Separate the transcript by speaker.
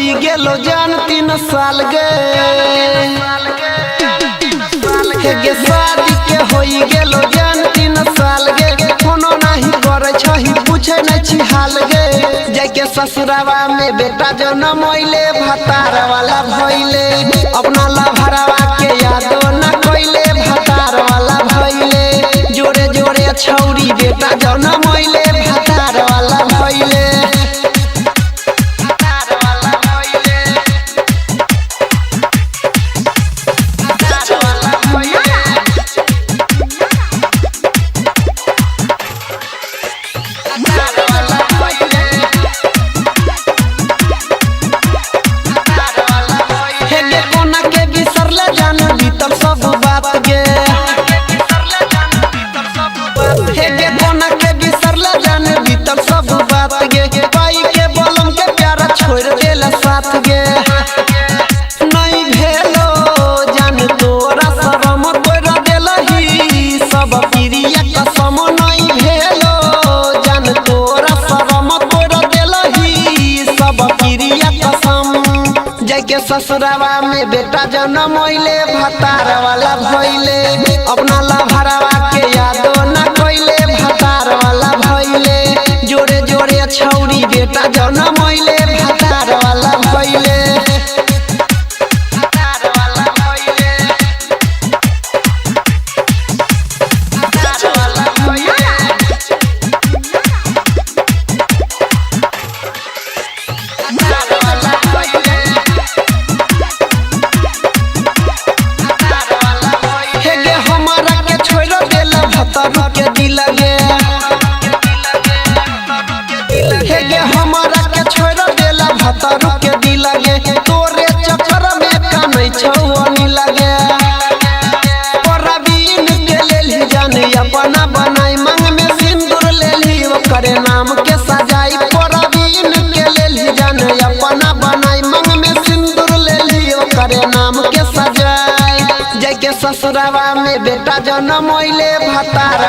Speaker 1: होई गेलो जान 3 साल गे। हे गे, शादी के होई गेलो जान 3 साल गे। फोनो नाही करे छही, पूछे नहीं छी हाल गे। जाके ससुरावा में बेटा जनम अइले, भतार वाला भइले। अपना लभरवा के यादो न कइले, भतार वाला भइले। जोरे जोरे छौरी बेटा जनम अइले, भतार वाला भइले, भतार वाला भइले, भतार वाला भइले। भतार वाला भइले, भतार वाला भइले। हे गे, कोना के बिसरले जान बीतल सब बात गे? हे गे, कोना के बिसरले जान बीतल सब बात गे? पाई के बलम के प्यारा छोड़ देला साथ गे। नहीं भेलो जान तोरा शरम, तोरा देलही सब प्रिय कसम। नहीं भेलो जान तोरा शरम, तोरा देलही सब प्रिय कसम। जाके ससुरावा में बेटा जनम अइले, भतार वाला भइले। अपना लभरवा के यादो न कइले, भतार वाला भइले। जोरे जोरे छौरी बेटा जनम अइले, भतार वाला भइले, भतार वाला भइले, भतार वाला भइले। भतार वाला भइले, भतार वाला भइले। हे गे, हमारा के छोड़ देल भतरू के दिल गे। हे गे, हमारा के छोड़ देल भतरू के दिल गे। तोरे चक्कर में कानै छौ अनिल गे। परवीन के लेली जान अपना बनाई, मांग में सिंदूर लेली, ओकरे नाम के सजाई। परवीन के लेली जान अपना बनाई, मांग में सिंदूर लेली, ओकरे नाम के सजाई। जाके ससुरावा में बेटा जनम अइले, भतार